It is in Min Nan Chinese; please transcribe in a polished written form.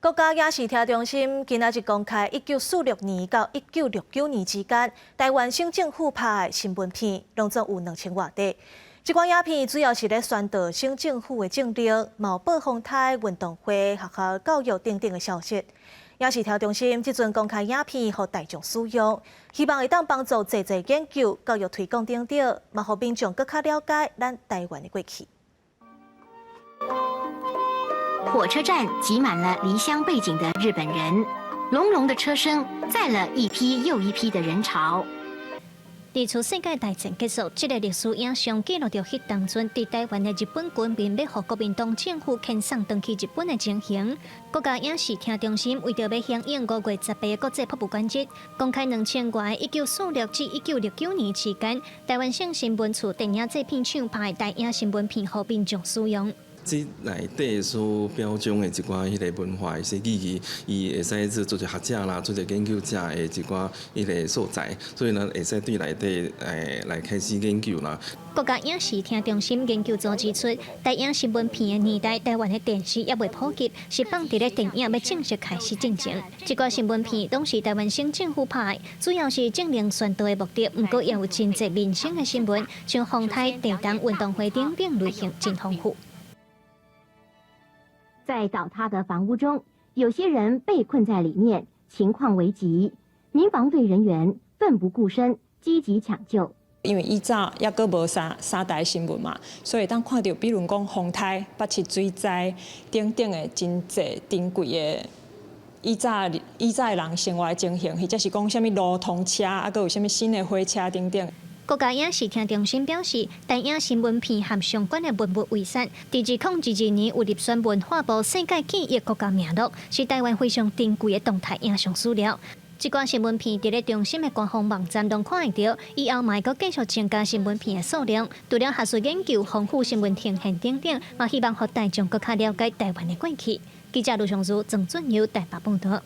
國家影視聽中心今仔日公開1946年到1969年之間，臺灣省政府拍的新聞片，攏總有2000外塊。這款影片主要是咧宣導省政府的政令，嘛有報風颱、運動會、學校教育等等的消息。影視聽中心這陣公開影片予大眾使用，希望會當幫助濟濟研究、教育推廣等等，嘛予民眾閣較了解咱臺灣的過去。火車站擠滿了離鄉背井的日本人，隆隆的車聲載了一批又一批的人潮。自從世界大戰結束，這个歷史影像記錄著彼當陣佇臺灣的日本軍民欲予國民黨政府遣送轉去日本的情形。國家影視聽中心為著欲響應5月18的國際博物館日，公開2000外1946至1969年期間，臺灣省新聞處電影製片廠拍的台影新聞片，予民眾使用。這內底所表彰的一寡彼个文化的一些意義，伊會使做做一個學者啦，做一個研究者的一寡彼个所在，所以呢，會使對內底來開始研究啦。國家影視聽中心研究組指出，台影新聞片的年代，臺灣的電視猶未普及，是放佇咧電影欲正式開始進前。這寡新聞片攏是臺灣省政府拍的，主要是政令宣導的目的，毋過也有真濟民生的新聞，像風颱、地動、運動會等等類型真豐富。在倒塌的房屋中，有些人被困在裡面，情況危急。民防隊人員奮不顧身，積極搶救。因為以早猶閣無三三台新聞嘛，所以當看著比如講風颱、北市水災等等的真濟珍貴的以早以早的人生活的情形，或者是講啥物路通車，啊，閣有啥物新的火車等等。國家影視聽中心表示，台影新聞片和相關的文物遺產，佇2022年有入選文化部世界記憶國家名錄，是臺灣非常珍貴的動態影像資料。這寡新聞片佇咧中心的官方網站攏看會著，以後嘛會閣繼續增加新聞片的數量。除了學術研究、豐富新聞呈現等等，嘛希望予大眾閣較了解臺灣的過去。記者盧尚如、鄭俊友台北報導。